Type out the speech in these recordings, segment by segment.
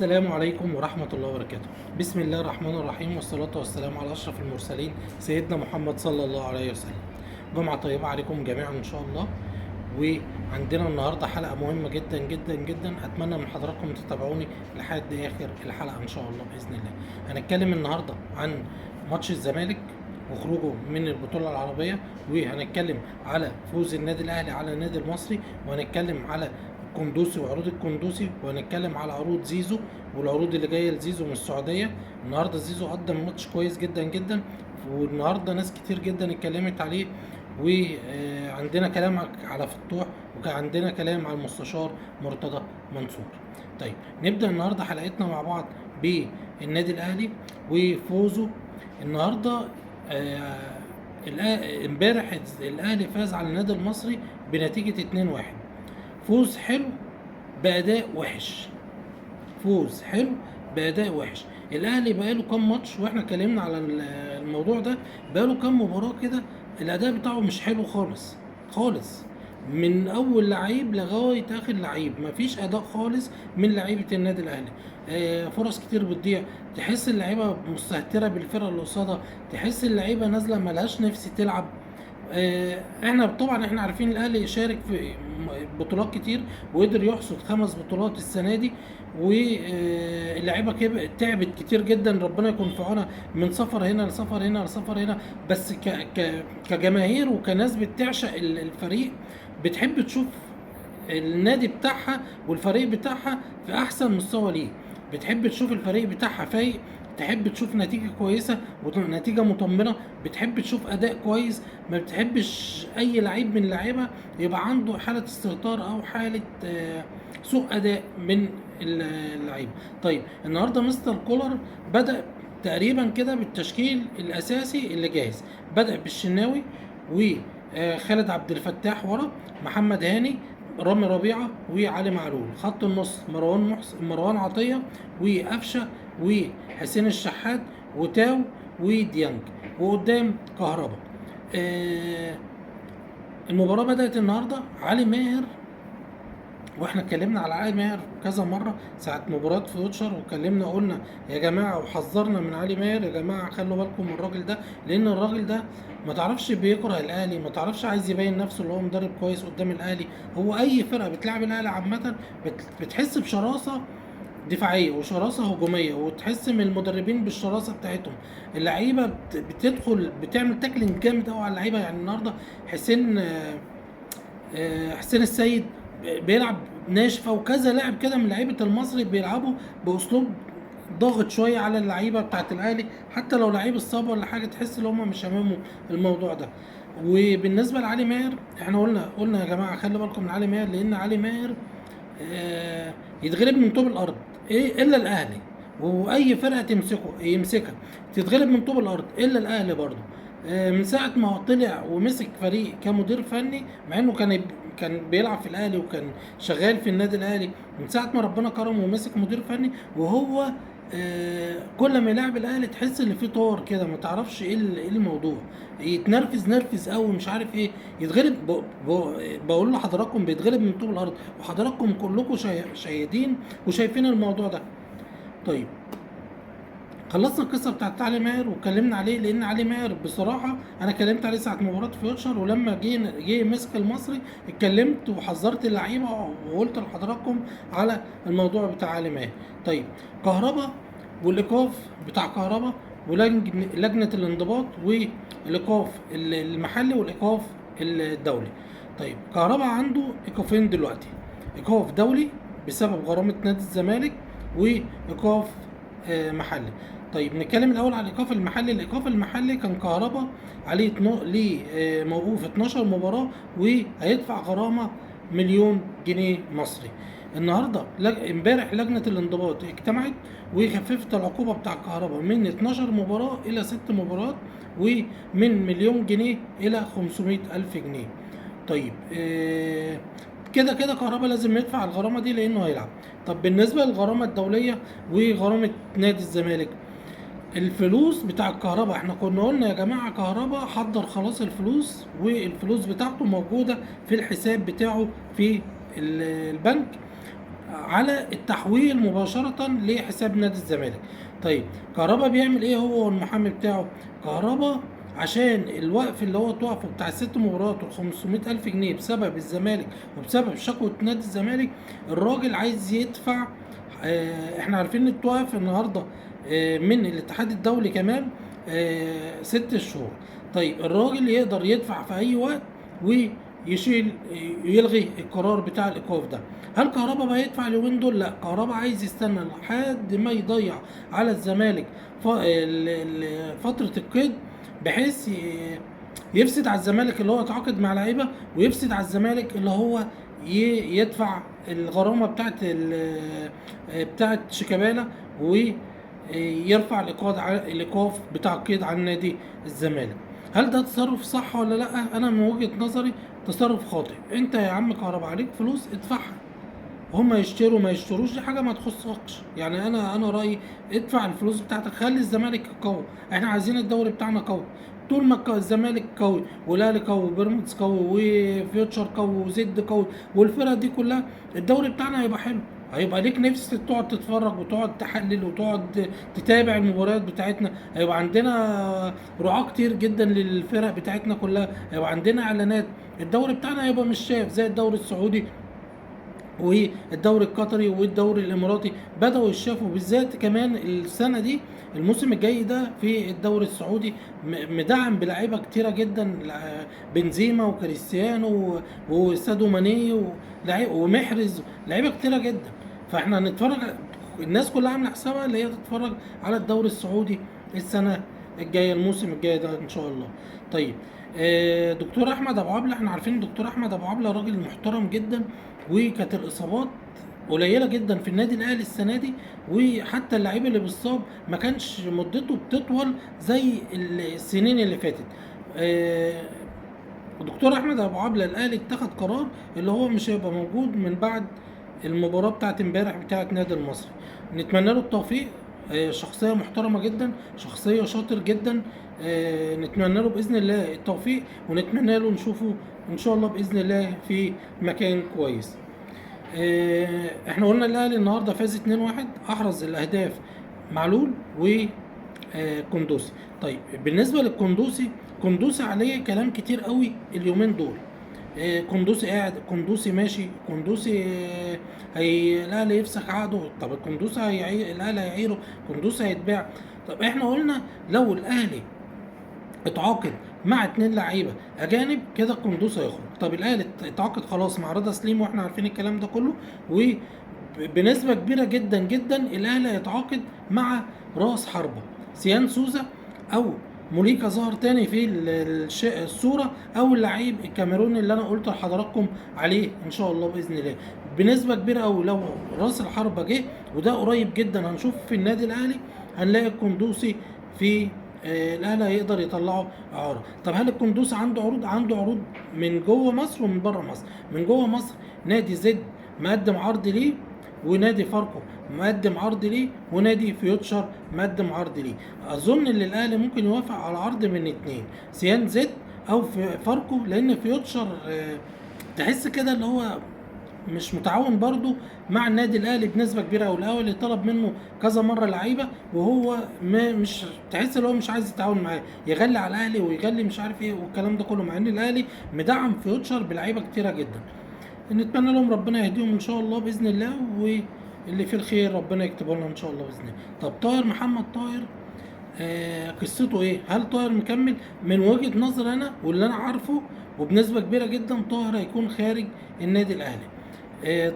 السلام عليكم ورحمة الله وبركاته. بسم الله الرحمن الرحيم، والصلاة والسلام على أشرف المرسلين سيدنا محمد صلى الله عليه وسلم. جمعة طيبة عليكم جميعا إن شاء الله. وعندنا النهاردة حلقة مهمة جدا جدا جدا، أتمنى من حضراتكم تتابعوني لحد آخر الحلقة إن شاء الله بإذن الله. هنتكلم النهاردة عن ماتش الزمالك وخروجه من البطولة العربية، وهنتكلم على فوز النادي الأهلي على النادي المصري، وهنتكلم على القندوسي وعروض القندوسي، وهنتكلم على عروض زيزو والعروض اللي جاية لزيزو من السعودية. النهارده زيزو قدم ماتش كويس جدا جدا، والنهارده ناس كتير جدا اتكلمت عليه، وعندنا كلام على فتوح، وعندنا كلام على المستشار مرتضى منصور. طيب نبدا النهارده حلقتنا مع بعض بالنادي الاهلي وفوزه النهارده. امبارح الاهلي فاز على النادي المصري بنتيجة 2-1. فوز حلو بأداء وحش، فوز حلو بأداء وحش. الأهلي بقاله كام ماتش، واحنا اتكلمنا على الموضوع ده، بقاله كام مباراة كده الأداء بتاعه مش حلو خالص خالص، من أول لعيب لغاية آخر لعيب مفيش أداء خالص من لعيبة النادي الأهلي. فرص كتير بتضيع، تحس اللعيبة مستهترة بالفرقة اللي قصادها، تحس اللعيبة نازلة ملهاش نفس تلعب. احنا طبعا احنا عارفين الاهلي شارك في بطولات كتير وقدر يحصد 5 بطولات السنة دي، واللعيبة تعبت كتير جدا، ربنا يكون في عونها، من سفر هنا لسفر هنا لسفر هنا. بس كجماهير وكناس بتعشق الفريق، بتحب تشوف النادي بتاعها والفريق بتاعها في احسن مستوى ليه، بتحب تشوف الفريق بتاعها فايق، تحب تشوف نتيجة كويسة ونتيجة مطمنة، بتحب تشوف أداء كويس، ما بتحبش أي لعيب من اللعيبة يبقى عنده حالة استهتار أو حالة سوء أداء من اللعيبة. طيب النهاردة مستر كولر بدأ تقريبا كده بالتشكيل الأساسي اللي جاهز، بدأ بالشناوي وخالد عبد الفتاح ورا، محمد هاني، رامي ربيعة، وعلي معلول. خط النص مروان عطية وقفشة وحسين الشحات وتاو وديانج، وقدام كهربا. المباراة بدأت النهاردة. علي ماهر، واحنا اتكلمنا على علي ماهر كذا مرة ساعة مباراة فيوتشر، واتكلمنا قلنا يا جماعة وحذرنا من علي ماهر، يا جماعة خلوا بالكم من الراجل ده، لأن الراجل ده ما تعرفش بيكره الأهلي، ما تعرفش عايز يبين نفسه اللي هو مدرب كويس قدام الأهلي. هو أي فرقة بتلعب الأهلي عامة بتحس بشراسة دفاعية وشراسة هجومية، وتحس من المدربين بالشراسة بتاعتهم. اللعيبة بتدخل بتعمل tackling جامد قوي على اللعيبة. يعني النهاردة حسين السيد بيلعب ناشفة، وكذا لاعب كده من لعيبة المصري بيلعبوا بأسلوب ضاغط شوية على اللعيبة بتاعت الأهلي، حتى لو لعيب الصاب ولا حاجة تحس إن هم مش هاممهم الموضوع ده. وبالنسبة لعلي ماهر، احنا قلنا يا جماعة خلي بالكم من علي ماهر، لأن علي ماهر يتغلب من طوب الأرض، إيه إلا الأهلي، وأي فرقة يمسكها تتغلب من طوب الأرض إلا الأهلي برضه. من ساعة ما هو طلع ومسك فريق كمدير فني، مع إنه كان بيلعب في الأهلي وكان شغال في النادي الأهلي، من ساعة ما ربنا كرمه ومسك مدير فني، وهو كل ما يلعب الأهلي تحس إن في طار كده، ما تعرفش إيه الموضوع، يتنرفز نرفز قوي مش عارف إيه، يتغلب. بقول لحضراتكم بيتغلب من طوب الأرض، وحضراتكم كلكم شاهدين وشايفين الموضوع ده. طيب خلصنا القصة بتاعت علي ماهر واتكلمنا عليه، لان علي ماهر بصراحة انا اتكلمت عليه ساعة مباراة فيوتشر، ولما جه مسك المصري اتكلمت وحذرت اللعيبة وقلت لحضراتكم على الموضوع بتاع علي ماهر. طيب كهربا والايقاف بتاع كهربا ولجنه الانضباط والايقاف المحلي والايقاف الدولي. طيب كهربا عنده ايقافين دلوقتي، ايقاف دولي بسبب غرامة نادي الزمالك وايقاف محلي. طيب نتكلم الاول على الايقاف المحلي. الايقاف المحلي كان كهربا عليه ليه، موقوف 12 مباراة وهيدفع غرامة 1,000,000 جنيه مصري. النهارده امبارح لجنة الانضباط اجتمعت وخففت العقوبة بتاع كهربا من 12 مباراة الى 6 مباريات، ومن 1,000,000 جنيه الى 500,000 جنيه. طيب كده كده كهربا لازم يدفع الغرامة دي لأنه هيلعب. طب بالنسبة للغرامة الدولية وغرامة نادي الزمالك، الفلوس بتاع الكهرباء احنا كنا قلنا يا جماعة كهرباء حضر خلاص الفلوس، والفلوس بتاعته موجودة في الحساب بتاعه في البنك. على التحويل مباشرة لحساب نادي الزمالك. طيب كهربا بيعمل ايه هو والمحامي بتاعه؟ كهربا عشان الوقف اللي هو توقفه بتاع 6 مباريات وال 500 ألف جنيه بسبب الزمالك وبسبب شكوى نادي الزمالك، الراجل عايز يدفع. احنا عارفين ان اتوقف النهارده من الاتحاد الدولي كمان 6 شهور. طيب الراجل يقدر يدفع في اي وقت ويشيل يلغي القرار بتاع الايقاف ده. هل كهربا بقى يدفع اليومين دول؟ لا، كهربا عايز يستنى لحد ما يضيع على الزمالك فترة القيد، بحيث يفسد على الزمالك اللي هو يتعاقد مع لعيبة، ويفسد على الزمالك اللي هو يدفع الغرامة بتاعت شيكابالا، ويرفع الايقاف بتاع القيد عن نادي الزمالك. هل ده تصرف صح ولا لا؟ انا من وجهة نظري تصرف خاطئ. انت يا عم كهربا عليك فلوس ادفعها، هما يشتروا ما يشتروش دي حاجة ما تخصكش. يعني انا رايي ادفع الفلوس بتاعتك، خلي الزمالك قوي، احنا عايزين الدوري بتاعنا قوي. طول ما الزمالك قوي والاهلي قوي وبيراميدز قوي وفيوتشر قوي وزد قوي والفرق دي كلها، الدوري بتاعنا هيبقى حلو، هيبقى ليك نفس تقعد تتفرج وتقعد تحلل وتقعد تتابع المباريات بتاعتنا، هيبقى عندنا رعاة كتير جدا للفرق بتاعتنا كلها، هيبقى عندنا اعلانات، الدوري بتاعنا هيبقى مش شاف زي الدوري السعودي والدوري القطري والدوري الاماراتي بداوا يشافوا، بالذات كمان السنة دي الموسم الجاي ده في الدوري السعودي مدعم بلاعيبه كتيرة جدا، بنزيما وكريستيانو وسادو ماني ومحرز، لعيبة كتيرة جدا. فاحنا هنتفرج، الناس كلها عامله حسابها اللي هي تتفرج على الدوري السعودي السنة الجاية الموسم الجاي ده ان شاء الله. طيب دكتور احمد ابو عبله، احنا عارفين دكتور احمد ابو عبله راجل محترم جدا، وكانت الاصابات قليله جدا في النادي الاهلي السنة دي، وحتى اللعيب اللي بيصاب ما كانش مدته بتطول زي السنين اللي فاتت. دكتور احمد ابو عبله الاهلي اتخذ قرار اللي هو مش هيبقى موجود من بعد المباراة بتاعت امبارح بتاعت نادي المصري. نتمنى له التوفيق، شخصية محترمه جدا، شخصية شاطر جدا، نتمنى له باذن الله التوفيق، ونتمنى له نشوفه ان شاء الله باذن الله في مكان كويس. احنا قلنا الاهلي النهارده فاز 2-1، احرز الاهداف معلول و كندوسي. طيب بالنسبة للكندوسي، كندوسي عليه كلام كتير قوي اليومين دول، كندوسي قاعد، كندوسي ماشي، كندوسي، هي الاهلي يفسخ عقده، طب الكندوسي الاهلي هيعيره، كندوسي هيتباع. طب احنا قلنا لو الاهلي اتعاقد مع 2 لعيبة اجانب كده القندوسي هيخرج. طب الاهلي اتعاقد خلاص مع رضا سليم، واحنا عارفين الكلام ده كله، وبنسبة كبيرة جدا جدا الاهلي هيتعاقد مع راس حربه سيان سوزا او موليكا ظهر تاني في الصورة، او اللعيب الكاميروني اللي انا قلت لحضراتكم عليه ان شاء الله باذن الله. بنسبة كبيرة قوي لو راس الحربة جه، وده قريب جدا هنشوف في النادي الاهلي، هنلاقي القندوسي في الاهلي هيقدر يطلعه اعاره. طب هل القندوسي عنده عروض؟ عنده عروض من جوه مصر ومن بره مصر. من جوه مصر نادي زد مقدم عرض ليه، ونادي فاركو مقدم عرض ليه، ونادي فيوتشر مقدم عرض ليه. اظن ان الاهلي ممكن يوافق على عرض من 2، سيان زد او فاركو، لان فيوتشر تحس كده اللي هو مش متعاون برضو مع النادي الاهلي بنسبة كبيرة، او الاهلي طلب منه كذا مرة لعيبة وهو ما مش تحس ان هو مش عايز يتعاون معاه، يغلي على الاهلي ويغلي مش عارف ايه والكلام ده كله، مع ان الاهلي مدعم فيوتشر بلعيبه كتيرة جدا. نتمنى لهم ربنا يهديهم ان شاء الله باذن الله، واللي فيه الخير ربنا يكتبه لنا ان شاء الله باذن الله. طب طاهر محمد طاهر، قصته ايه؟ هل طاهر مكمل؟ من وجهه نظري انا واللي انا عارفه وبنسبة كبيرة جدا طاهر هيكون خارج النادي الاهلي.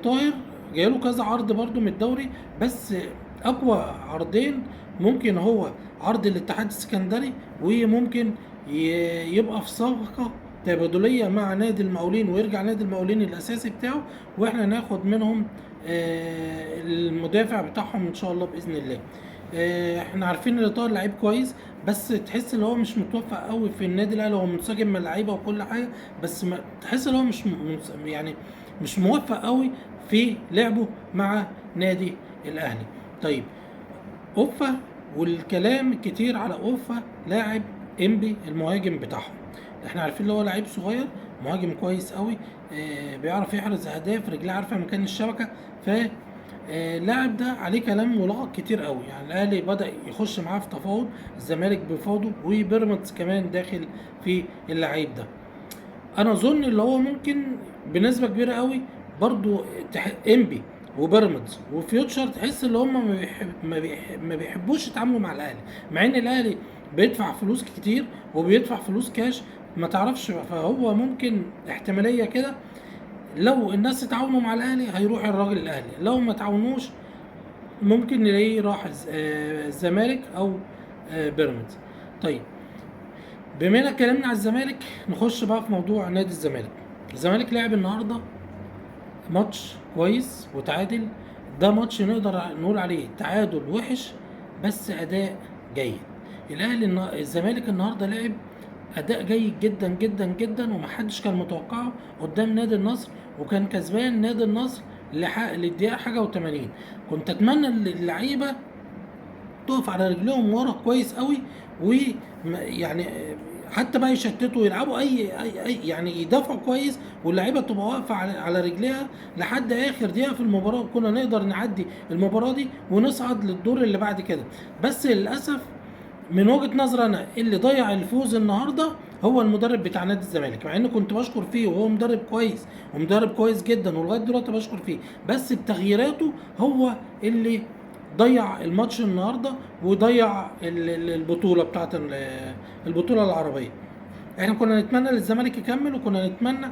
طاهر جايله كذا عرض برضو من الدوري، بس اقوى عرضين ممكن هو عرض الاتحاد السكندري، وممكن يبقى في صفقة تبادلية مع نادي المقاولين ويرجع نادي المقاولين الاساسي بتاعه، واحنا ناخد منهم المدافع بتاعهم ان شاء الله باذن الله. احنا عارفين ان طاهر لعيب كويس، بس تحس ان هو مش متوفق قوي في النادي الاهلي، هو منسجم مع اللعيبة وكل حاجة، بس ما تحس ان هو مش يعني مش موفق قوي في لعبه مع نادي الاهلي. طيب اوفا، والكلام كتير على اوفا لاعب انبي المهاجم بتاعهم، احنا عارفين ان هو لعيب صغير مهاجم كويس قوي، بيعرف يحرز اهداف، رجليه عارفه مكان الشبكة. ف اللاعب ده عليه كلام ولغط كتير قوي، يعني الاهلي بدا يخش معاه في تفاوض، الزمالك بيفاوضه، وبيراميدز كمان داخل في اللعيب ده. انا اظن اللي هو ممكن بنسبة كبيرة قوي برضو انبي وبيراميدز وفيوتشر، تحس ان هم ما بيحبوش يتعاملوا مع الاهلي، مع ان الاهلي بيدفع فلوس كتير وبيدفع فلوس كاش، ما تعرفش. فهو ممكن احتمالية كده لو الناس اتعاونوا مع الاهلي هيروح الراجل الاهلي، لو ما تعاونوش ممكن نلاقيه راح الزمالك او بيراميدز. طيب بما اننا اتكلمنا على الزمالك، نخش بقى في موضوع نادي الزمالك. الزمالك لعب النهارده ماتش كويس وتعادل، ده ماتش نقدر نقول عليه تعادل وحش بس اداء جيد. الزمالك النهارده لعب اداء جيد جدا جدا جدا، ومحدش كان متوقعه قدام نادي النصر، وكان كسبان نادي النصر للدقيقه حاجة و80. كنت اتمنى ان اللعيبة تقف على رجلهم ورا كويس قوي، ويعني حتى بقى يشتتوا يلعبوا اي اي اي يعني يدافعوا كويس، واللعيبة تبقى واقفة على رجليها لحد اخر دقيقة في المباراة، وكنا نقدر نعدي المباراة دي ونصعد للدور اللي بعد كده. بس للاسف من وجهه نظري انا اللي ضيع الفوز النهارده هو المدرب بتاع نادي الزمالك، مع ان كنت بشكر فيه وهو مدرب كويس ومدرب كويس جدا ولغاية دلوقتي بشكر فيه، بس بتغييراته هو اللي ضيع الماتش النهارده وضيع البطولة بتاعت البطولة العربية. احنا كنا نتمنى للزمالك يكمل، وكنا نتمنى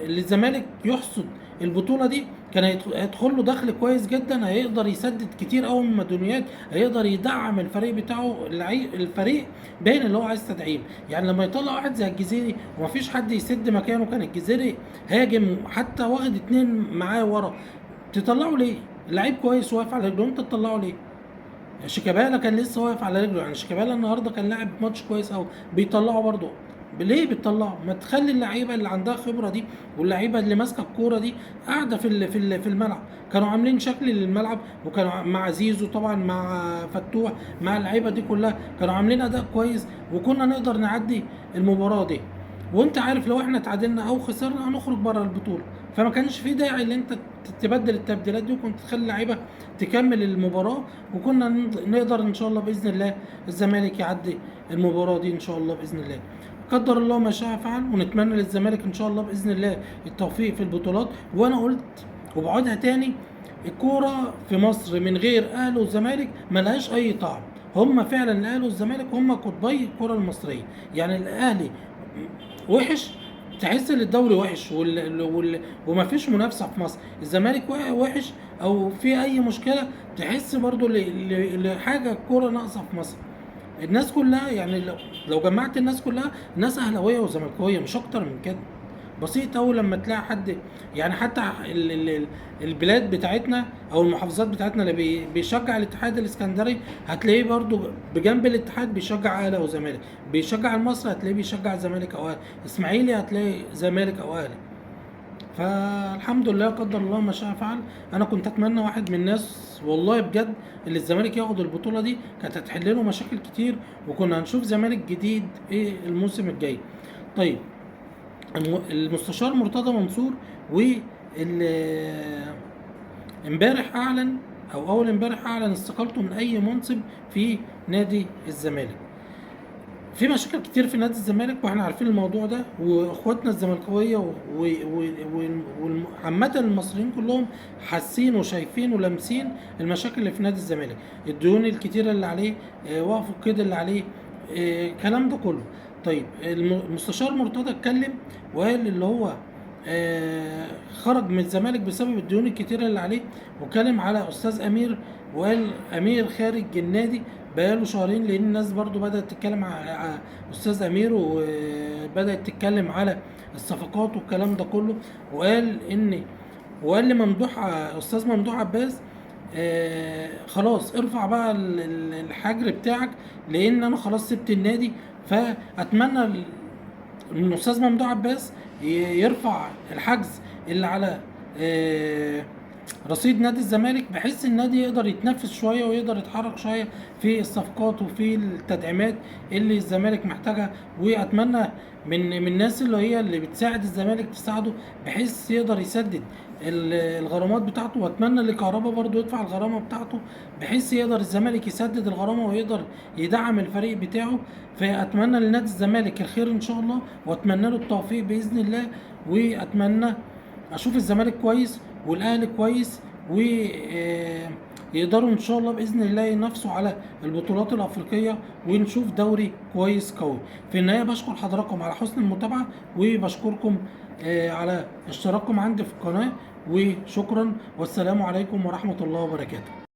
للزمالك يحصد البطولة دي، كان هيدخل له دخل كويس جدا، هيقدر يسدد كتير قوي من المديونيات، هيقدر يدعم الفريق بتاعه. الفريق باين اللي هو عايز تدعيم، يعني لما يطلع واحد زي الجزيري ومفيش حد يسد مكانه، كان الجزيري هاجم حتى واخد 2 معاه ورا، تطلعه ليه؟ اللعيب كويس واقف على رجله، انت تطلعه ليه؟ شيكابالا كان لسه واقف على رجله، يعني شيكابالا النهارده كان لاعب ماتش كويس قوي، بيطلعه برضه ليه؟ بتطلعه؟ ما تخلي اللعيبة اللي عندها خبره دي واللعيبة اللي ماسكه الكورة دي قاعدة في الملعب. كانوا عاملين شكل للملعب، وكانوا مع زيزو طبعا، مع فتوح، مع اللعيبة دي كلها، كانوا عاملين اداء كويس، وكنا نقدر نعدي المباراة دي. وانت عارف لو احنا تعادلنا او خسرنا هنخرج بره البطولة، فما كانش في داعي ان انت تبدل التبديلات دي، وكنت تخلي اللعيبة تكمل المباراة، وكنا نقدر ان شاء الله باذن الله الزمالك يعدي المباراة دي ان شاء الله باذن الله. قدر الله ما شاء فعل، ونتمنى للزمالك ان شاء الله باذن الله التوفيق في البطولات. وانا قلت وبعودها تاني، الكورة في مصر من غير اهلي والزمالك ملهاش اي طعم. هم فعلا الاهلي والزمالك هم قطبي الكورة المصرية، يعني الاهلي وحش تحس ان الدوري وحش ومفيش منافسه في مصر، الزمالك وحش او في اي مشكلة تحس برضو لحاجة الكورة ناقصه في مصر. الناس كلها يعني لو جمعت الناس كلها، الناس اهلاويه وزملكاويه مش اكتر من كده. بسيط قوي لما تلاقي حد، يعني حتى البلاد بتاعتنا او المحافظات بتاعتنا اللي بيشجع الاتحاد الاسكندري هتلاقيه برضو بجنب الاتحاد بيشجع اهلي او زمالك، بيشجع المصري هتلاقيه بيشجع زمالك او اهلي، اسماعيلي هتلاقي زمالك او اهلي. فالحمد لله قدر الله ما شاء فعل. انا كنت اتمنى واحد من الناس والله بجد اللي الزمالك ياخد البطولة دي، كانت هتحل له مشاكل كتير، وكنا هنشوف زمالك جديد ايه الموسم الجاي. طيب المستشار مرتضى منصور امبارح اعلن او اول امبارح اعلن استقالته من اي منصب في نادي الزمالك. في مشاكل كتير في نادي الزمالك واحنا عارفين الموضوع ده، واخواتنا الزملكاويه وعامة المصريين كلهم حاسين وشايفين ولامسين المشاكل اللي في نادي الزمالك، الديون الكتيرة اللي عليه، وقف القيد اللي عليه، الكلام ده كله. طيب المستشار مرتضى اتكلم وقال اللي هو خرج من الزمالك بسبب الديون الكتيرة اللي عليه، واتكلم على أستاذ أمير وقال أمير خارج النادي بقاله شهرين، لأن الناس برضو بدأت تتكلم على أستاذ أمير وبدأت تتكلم على الصفقات والكلام ده كله، وقال لممدوح أستاذ ممدوح عباس خلاص ارفع بقى الحجر بتاعك لأن أنا خلاص سبت النادي. فأتمنى إن الأستاذ ممدوح عباس يرفع الحجز اللي على رصيد نادي الزمالك، بحيث النادي يقدر يتنفس شوية ويقدر يتحرك شوية في الصفقات وفي التدعيمات اللي الزمالك محتاجها. واتمنى من الناس اللي هي اللي بتساعد الزمالك تساعده بحيث يقدر يسدد الغرامات بتاعته، واتمنى ان كهربا برضو يدفع الغرامة بتاعته بحيث يقدر الزمالك يسدد الغرامة ويقدر يدعم الفريق بتاعه. فاتمنى لنادي الزمالك الخير ان شاء الله، واتمنى له التوفيق باذن الله، واتمنى اشوف الزمالك كويس والاهلي كويس، ويقدروا ان شاء الله باذن الله ينافسوا على البطولات الافريقية، ونشوف دوري كويس قوي. في النهاية بشكر حضراتكم على حسن المتابعة، وبشكركم على اشتراككم عندي في القناة، وشكرا والسلام عليكم ورحمة الله وبركاته.